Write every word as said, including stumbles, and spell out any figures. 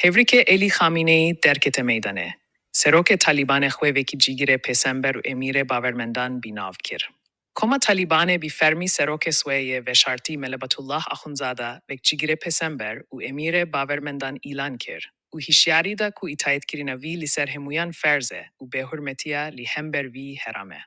Tebrîkê Elî Xamîneyî derkete meydanê. Serokê Talîbanê xwe wekî cîgirê pêsember û emîrê bawermendan bi nav kir. Koma Talîbanê bi fermî serokê swê yê veşartî Mele Betullah Axundzada wek cîgirê pêsember û emîrê bawermendan îlan kir û hişyarî da ku îtayetkirina wî li ser hemûyan ferz e û bêhurmetiya li hember wî heram e.